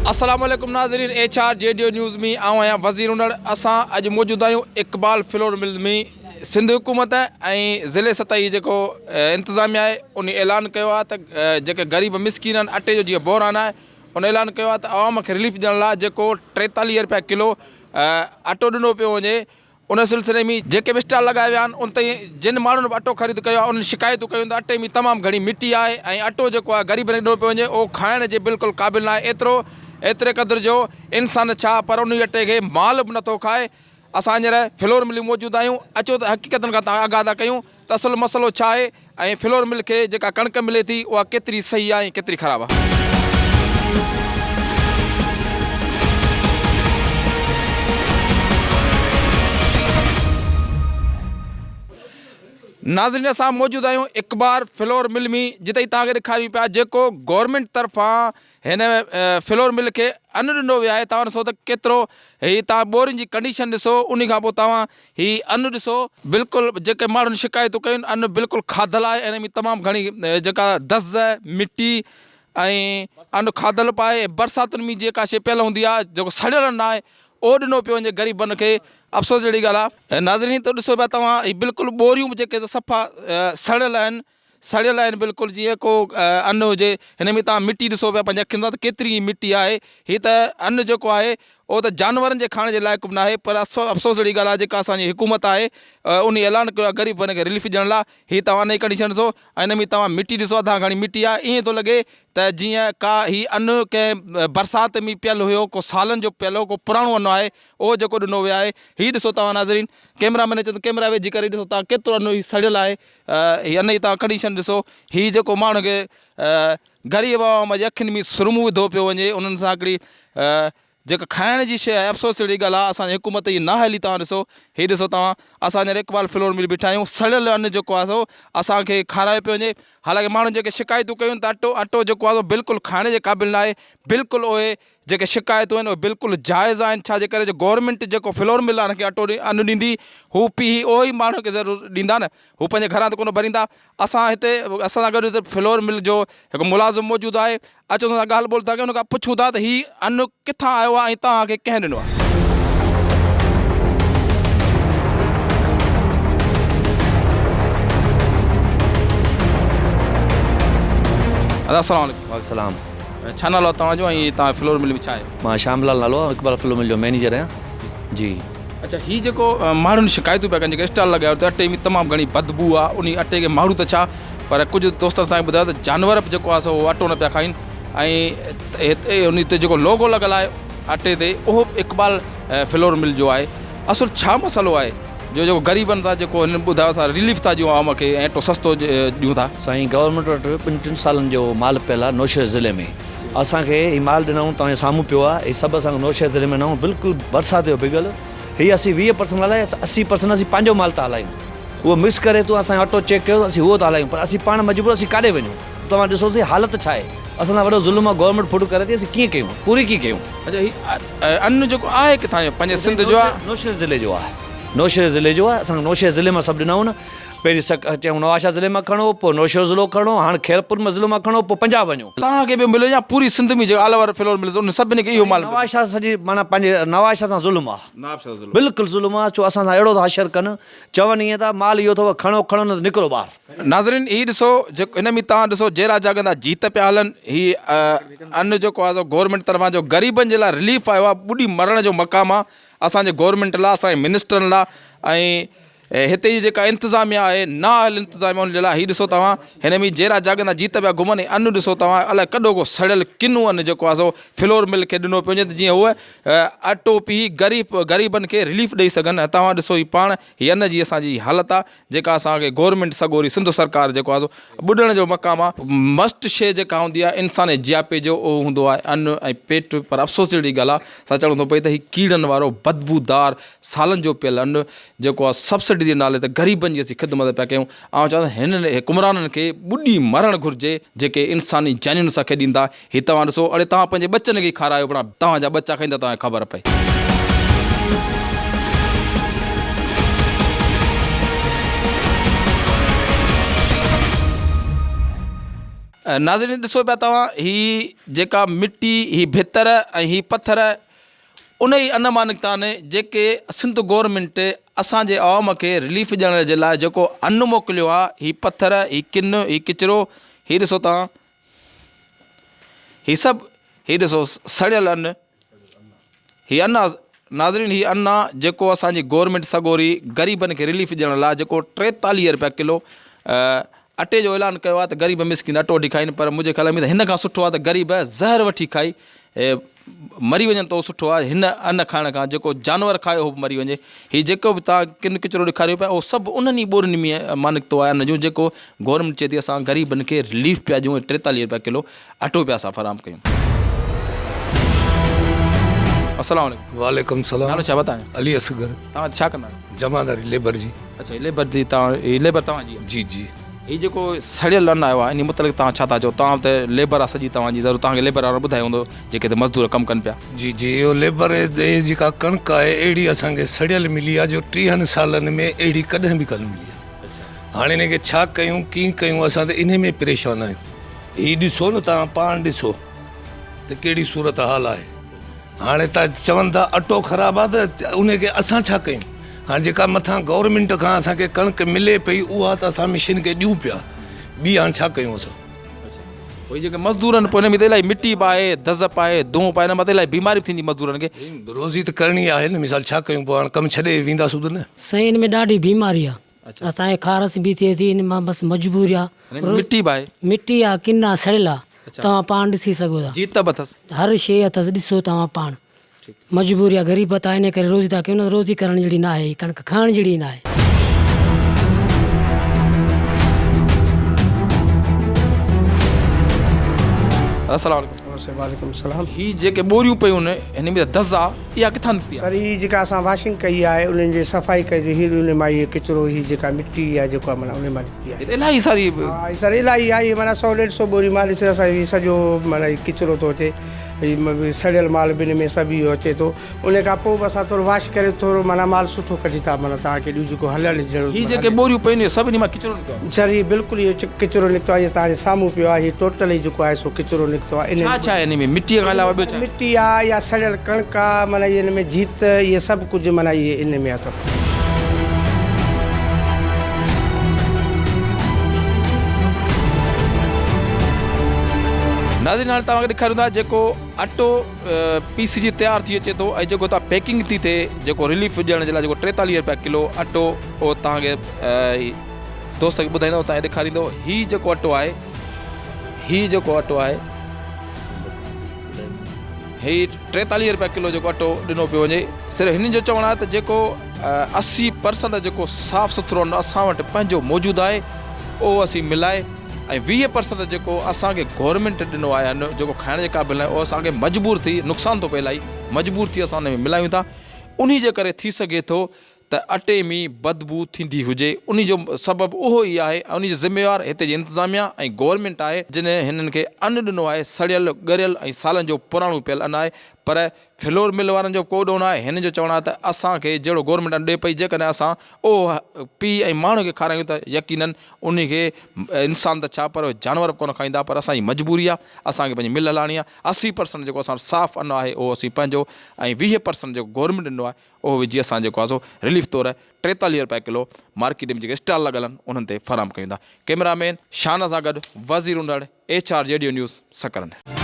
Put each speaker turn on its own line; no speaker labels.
السلام عليڪم ناظرين ايڇ آر جي ڊيو نيوز ۾ آئون آهيان وزير انڙ اسان اڄ موجود آهيون اقبال فلور ملز ۾ سنڌ حڪومت ۽ ضلعي سطحي جيڪو انتظاميا آهي ان اعلان ڪيو آهي ته جيڪي غريب مسڪين آهن اٽي جو جيئن بحران آهي ان اعلان ڪيو آهي ته عوام کي رليف ڏيڻ لاء جيڪو 43 روپيا ڪلو اٽو ڏنو پيو وڃي ان سلسلي ۾ جيڪي به اسٽال لڳايا ويا آهن ان تي جن ماڻهن به اٽو خريد ڪيو آهي انهن شڪايتون ڪيون ته اٽي ۾ تمام گهڻي مٽي آهي ۽ اٽو جيڪو آهي غريبن کي ڏنو پيو وڃي اهو کائڻ جي بلڪل قابل ناهي ايترو ايتري قدر جو انسان ڇا پر انهي اٽي کي مال به نٿو کائي اسان هينئر فلور مل ۾ موجود آهيون اچو ته حقيقتن کان توهان آگاهه ٿا ڪيون ته اصل مسئلو ڇا آهي ۽ فلور مل کي جيڪا ڪڻڪ ملي ٿي اها ڪيتري صحيح آهي ۽ ڪيتري خراب آهي. ناظرين اسان موجود آهيون اقبال فلور مل ۾ جتي توهان کي ڏيکاريون پيا جيڪو گورنمينٽ طرفان هن فلور مل کي ان ڏنو ويو آهي توهان ڏسو ته ڪيترو هي توهان ٻورين جي ڪنڊيشن ڏسو انهي کان پوء توهان هي ان ڏسو بلڪل جيڪي ماڻهن شڪايتون ڪيون ان بلڪل کاڌل آهي ان ۾ تمام گهڻي جيڪا دز مٽي ۽ ان کاڌل به آهي برساتن ۾ جيڪا شي پيل هوندي آهي جيڪو سڙيل ان آهي اهو ڏنو پيو وڃي غريبن کي افسوس جهڙي ڳالهه آهي ناظرين ته ڏسو پيا توهان هي بلڪل ٻوريون به جيڪي صفا سڙيل آهن سڙيل آهن بلڪل جيئن ڪو ان هجي هن ۾ توهان مٽي ڏسو پيا پنهنجي اکين سان ته ڪيتري مٽي آهي هي ته ان جيڪو آهي اهو ته جانورن جي کائڻ جي لائق به ناهي پر افسوس جهڙي ڳالهه آهي جيڪا اسان جي حڪومت آهي ان اعلان ڪيو آهي غريبن کي رليف ڏيڻ لاء هي توهان ان جي ڪنڊيشن ڏسو ۽ ان ۾ توهان مٽي ڏسو اڌان گهڻي مٽي آهي ائين ٿو لڳي ته جيئن ڪا هي ان ڪنهن برسات ۾ پيل هيو ڪو سالن جو پيل هو ڪو پراڻو ان آهي اهو جيڪو ڏنو ويو آهي هي ڏسو توهان ناظرين ڪيمرا مين چوندو ڪيمرا ويجهي ڪري ڏسو توهان ڪيترو ان هي سڙيل آهي هي ان جي توهان ڪنڊيشن ڏسو هي جيڪو ماڻهن کي غريب عوام جي اکين ۾ سرمو وڌو پيو وڃي انهن سان هڪڙي جيڪا کائڻ جي شيء آهي افسوس جهڙي ڳالهه آهي اسان جي حڪومت جي نااهلي توهان ڏسو هي ڏسو توهان اسان هينئر اقبال فلور مل بيٺا آهيون سڙيل ان جيڪو آهي سو اسان کي کارايو پيو وڃي حالانڪه ماڻهن جيڪي شڪايتون ڪيون ته اٽو اٽو جيڪو آهي سو بلڪل کائڻ جي قابل ناهي بلڪل اهي جيڪي شڪايتون آهن اهي بلڪل جائز آهن ڇا جي ڪري جو گورنمينٽ جيڪو فلور مل وارن کي اٽو ان ڏيندي هو پيهي اهو ئي ماڻهن کي ضرور ڏيندا نه هو پنهنجي گهران ته ڪونه ڀريندا اسان هتي اسان سان گڏ هتي فلور مل جو هڪ ملازم موجود آهي اچو ان سان ڳالهه ٻولهه ٿا ڪيون ان کان پڇون ٿا ته هي ان ڪٿان آيو آهي ۽ توهان کي ڪنهن ڏنو آهي. ادا السلام عليڪم.
وعليڪم السلام.
ڇا نالو آهي توهان جو ۽ توهان فلور مل ۾ ڇا آهيو؟
مان شام لال نالو آهي اقبال فلور مل جو مئنيجر آهيان جي.
اڇا هي جيڪو ماڻهن شڪايتون پيا ڪن جيڪي اسٽال لڳايو ته اٽي ۾ تمام گهڻي بدبو آهي انهي اٽي کي ماڻهو ته ڇا پر ڪجهه دوستن اسان کي ٻڌايو ته جانور به جيڪو آهي سو اٽو نه پيا کائين ۽ هتي انهي تي جيڪو لوگو لڳل آهي اٽي تي اهو به اقبال فلور مل جو آهي اصل ڇا مسئلو آهي جو جيڪو غريبن سان جيڪو هنن ٻڌايو اسان رليف ٿا ڏيون عوام کي ۽ اٽو سستو ڏيون ٿا.
سائين گورنمينٽ وٽ ٻن ٽن سالن جو مال پيل آهي نوشهر ضلعي ۾ اسان کي هي مال ڏنائون توهان جي سامهون پيو آهي هي سڀ اسان کي نوشهر ضلعي ۾ ڏنائون بلڪل برسات جو ڀڳل هي اسين 20 پرسنٽ هلائي 80 پرسنٽ اسين پنهنجو مال ٿا هلايون اهو مڪس ڪري تون اسان جو اٽو چيڪ ڪيو اسين اهو ٿا هلايون پر اسين پاڻ مجبور اسين ڪاڏي وڃون توهان ڏسو سي حالت ڇا آهي اسان سان وڏو ظلم آهي گورنمينٽ ڦٽ ڪري ٿي اسين ڪيئن ڪيون پوري ڪيئن ڪيون.
اڇا هي ان جيڪو آهي ڪٿان جو پنهنجي سنڌ جو آهي.
نوشهر ضلعي جو آهي نوشهر ضلعي جو آهي اسان کي نوشهر ضلعي مان سڀ ڏنائون نه پهرين سڪ چيائون نوابشاهه ضلعي مان کڻو پوء نوشهرو ضلعو کڻو هاڻ خيرپور مان ضلعو مان کڻو پوء پنجاب وڃو.
توهان کي به مليو يا پوري سنڌ ۾ جيڪا آل اوور فلور ملز انهن سڀني کي اهو مال مليو.
نوابشاهه سڄي معنيٰ پنهنجي نوابشاهه سان ظلم آهي
نوابشاهه سان ظلم
بلڪل ظلم آهي ڇو اسان سان اهڙو ٿا حشر ڪن چون ائين ٿا مال اهو اٿو کڻو کڻو نه ته نڪرو ٻاهر.
ناظرين هي ڏسو جيڪو هن ۾ توهان ڏسو جيرا جاڳندا جيت پيا هلن هي ان جيڪو آهي سو گورنمينٽ طرفان جو غريبن جي لاء رليف آيو آهي ٻڏي مرڻ جو مقام آهي اسان جي گورنمينٽ لاء اسان جي منسٽرن لاء ۽ هتي جي جيڪا انتظاميا آهي نااهل انتظاميا ان جي لاء هي ڏسو توهان هن ۾ جيرا جاڳندا جيت پيا گهمن ۽ ان ڏسو توهان الائي ڪڏو ڪو سڙيل ڪنو ان جيڪو آهي سو فلور مل کي ڏنو پيو وڃي ته جيئن هو اٽو پيهي غريب غريبن کي رليف ڏئي سگهن ۽ توهان ڏسو هي پاڻ هي ان جي اسان جي حالت آهي جيڪا اسان کي گورنمينٽ سڳوري سنڌ سرڪار جيڪو آهي سو ٻڏڻ جو مقام آهي. مسٽ شيء جيڪا هوندي آهي انسان جي جياپي جو اهو هوندو آهي ان ۽ پيٽ پر افسوس جهڙي ڳالهه آهي سا چوڻو ٿو پئي ته هي ڪيڙن وارو بدبودار سالن جو پيل ان جيڪو آهي سبسڊي جي نالي تي غريبن جي اسين خدمت پيا ڪيون آئون چوان ٿو هنن حڪمرانن کي ٻڏي مرڻ گهرجي جيڪي انساني جانين سان کيڏيندا هي توهان ڏسو اڙي توهان پنهنجي ٻچن کي کارايو بڻا توهان جا ٻچا کائيندا توهان کي خبر پئي. ناظرين ڏسو پيا توهان هي جيڪا مٽي هي ڀتر ۽ هي پٿر ان ئي ان مان نڪتا آهن جيڪي سنڌ گورنمينٽ اسان جي عوام کي رليف ڏيڻ جي لاء جيڪو ان موڪليو آهي هي پٿر هي ڪن هي ڪچرو هي ڏسو توهان هي سڀ هي ڏسو سڙيل ان هي ان ناظرين هي ان جيڪو اسان جي گورنمينٽ سڳوري غريبن کي رليف ڏيڻ لاء جيڪو 43 روپيا ڪلو اٽي جو اعلان ڪيو آهي ته غريب مسڪين اٽو وٺي کائين پر منهنجي خيال ۾ ته هن کان سٺو آهي ته غريب زهر وٺي کائي مري وڃن ته اهو سٺو آهي هن ان کائڻ کان جيڪو جانور کائي اهو به مري وڃي هي جيڪو به توهان ڪن ڪچرو ڏيکاريو پيا اهو سڀ انهن ئي ٻورين ۾ مان نڪتو آهي ان جو جيڪو گورنمينٽ چئي ٿي اسان غريبن کي رليف پيا ڏيون 43 روپيا ڪلو اٽو پيا اسان فراهم ڪيون. السلام عليڪم.
وعليڪم السلام.
نالو ڇا بتايو؟
علي اصغر.
توهان ڇا ڪندا آهيو؟
جمعداري ليبر جي.
اڇا هي ليبر جي توهان هي ليبر توهان جي آهي؟
جي جي.
هي جيڪو سڙيل ان آيو آهي انهي متعلق توهان ڇا ٿا چئو توهان ته ليبر آهي سڄي توهان جي ضرور توهان کي ليبر وارن ٻڌايو هوندو جيڪي هتي مزدور ڪم ڪن پيا.
جي جي اهو ليبر هي جيڪا ڪڻڪ آهي اهڙي اسان کي سڙيل ملي آهي جو ٽيهن سالن ۾ اهڙي ڪڏهن به ڪانه ملي آهي هاڻي انهي کي ڇا ڪيون ڪيئن ڪيون اسان ته انهي ۾ پريشان آهيون. هي ڏسو نه توهان پاڻ ڏسو ته ڪهڙي صورت حال آهي هاڻي ته چون ٿا اٽو خراب آهي ته ان کي اسان ڇا ڪيون هاڻي جيڪا مٿان گورنمينٽ کان اسان کي ڪڻڪ ملي پئي اها ته اسان مشين کي ڏيون پيا ٻي هاڻي ڇا ڪيون اسان.
اهي جيڪي مزدور آهن پوء ان ۾ ته الاهي مٽي به آهي دز به آهي دونهون به آهي ان مان ته الاهي بيماري به ٿيندي مزدورن کي.
روزي ته ڪرڻي آهي نه مثال ڇا ڪيون پوء هاڻي ڪم ڇڏي وينداسون ته نه.
سائين ان ۾ ڏاڍي بيماري آهي اسان کي خارس به ٿئي ٿي ان مان بس مجبوري آ.
مٽي به آهي.
مٽي آ ڪن آ سڙيل آ توهان پاڻ ڏسي سگهو ٿا.
جيت به اٿس.
هر شيء اٿس ڏسو توهان پاڻ. مجبوري آ غريبت آ ان ڪري روزي ٿا ڪيون نه ته روزي ڪرڻ جهڙي ناهي هي ڪڻڪ کائڻ جهڙي ئي ناهي.
السلام عليڪم.
وعليڪم السلام.
هي جيڪي ٻوريون پيون آهن هن ۾ ته دز آ اها ڪٿان نڪتي آ؟
سر هي جيڪا اسان واشنگ ڪئي آهي انهن جي صفائي ڪئي جو هي ان مان هي ڪچرو هي جيڪا مٽي آهي جيڪو آهي معنيٰ ان مان نڪتي آهي.
هي ته الاهي ساري.
ها سر الاهي آهي معنيٰ سو ڏيڍ سو ٻوري مال ڏس اسان هي سڄو معنيٰ هي ڪچرو ٿو اچي هي سڙيل مال به ان ۾ سڀ اهو اچي ٿو ان کان پوء به اسان ٿورو واش ڪري ٿورو معنيٰ مال سٺو ڪڍي ٿا معنيٰ توهان کي ڏيون جيڪو هلڻ جهڙو.
هي جيڪي ٻوريون پيون آهن سڀ انهي مان ڪچرو نڪتو آهي.
سر هي بلڪل اهو ڪچرو نڪتو آهي هي توهان جي سامهون پيو آهي هي ٽوٽل هي جيڪو آهي سو ڪچرو نڪتو آهي.
ڇا ڇا آهي انهي ۾ مٽيء کان علاوه ٻيو ڇا آهي؟
مٽي آهي يا سڙيل ڪڻڪ آهي معنيٰ اهي ان ۾ جيت اهي سڀ ڪجهه معنيٰ اهي ان ۾ اٿو.
ناظرين هاڻي توهان کي ڏيکاريون ٿا جيڪو اٽو پيسجي تيار ٿي اچي ٿو ۽ جيڪو هتان پيڪنگ ٿي ٿئي جيڪو رليف ڏيڻ جي لاء جيڪو 43 روپيا ڪلو اٽو اهو توهان کي دوست کي ٻڌائيندو توهان کي ڏيکاريندو هي جيڪو اٽو آهي هي جيڪو اٽو آهي هي 43 روپيا ڪلو جيڪو اٽو ڏنو پيو وڃي صرف هنن جو چوڻ آهي ته جيڪو 80% جيڪو صاف سٿرو ان اسان وٽ پنهنجو موجود آهي اهو اسين ملائي ۽ 20% جيڪو اسان کي گورنمينٽ ڏنو آهي ان جيڪو کائڻ جي قابل ناهي اهو اسان کي مجبور ٿي نقصان ٿو پئي الائي مجبور ٿي اسان ان ۾ ملايون ٿا انهي جي ڪري ٿي سگهي ٿو ته اٽي ۾ بدبوء ٿيندي هجي انهي جو سبب اهو ئي آهي ۽ انهي جو ذميوار هتي جي انتظاميا ۽ گورنمينٽ آهي جنھن هنن کي ان ڏنو آهي سڙيل ڳريل ۽ سالن جو پراڻو پيل ان آهي پر فلور مل وارن جو ڪو ڏوهه ناهي هنن جو چوڻ آهي ته اسان کي جهڙو گورنمينٽ ان ڏي پئي جيڪڏهن اسان اهو پي ۽ ماڻهن کي کارايون ته يقينن انهي کي انسان ته ڇا پر جانور به ڪونه کائيندا پر اسان جي مجبوري آهي اسان کي پنهنجي مل هلائڻي آهي 80 پرسنٽ جيڪو اسان وٽ صاف ان آهي اهو اسين پنهنجو ۽ 20 پرسنٽ جيڪو گورنمينٽ ڏنو آهي اهو وجهي اسان جيڪو آهي سو رليف طور 43 رپيا ڪلو مارڪيٽ ۾ جيڪي اسٽال لڳل آهن انهن تي فراهم ڪيون ٿا. ڪئميرا مين شان سان گڏ Wazir Unar, H R G D news, Sakrand.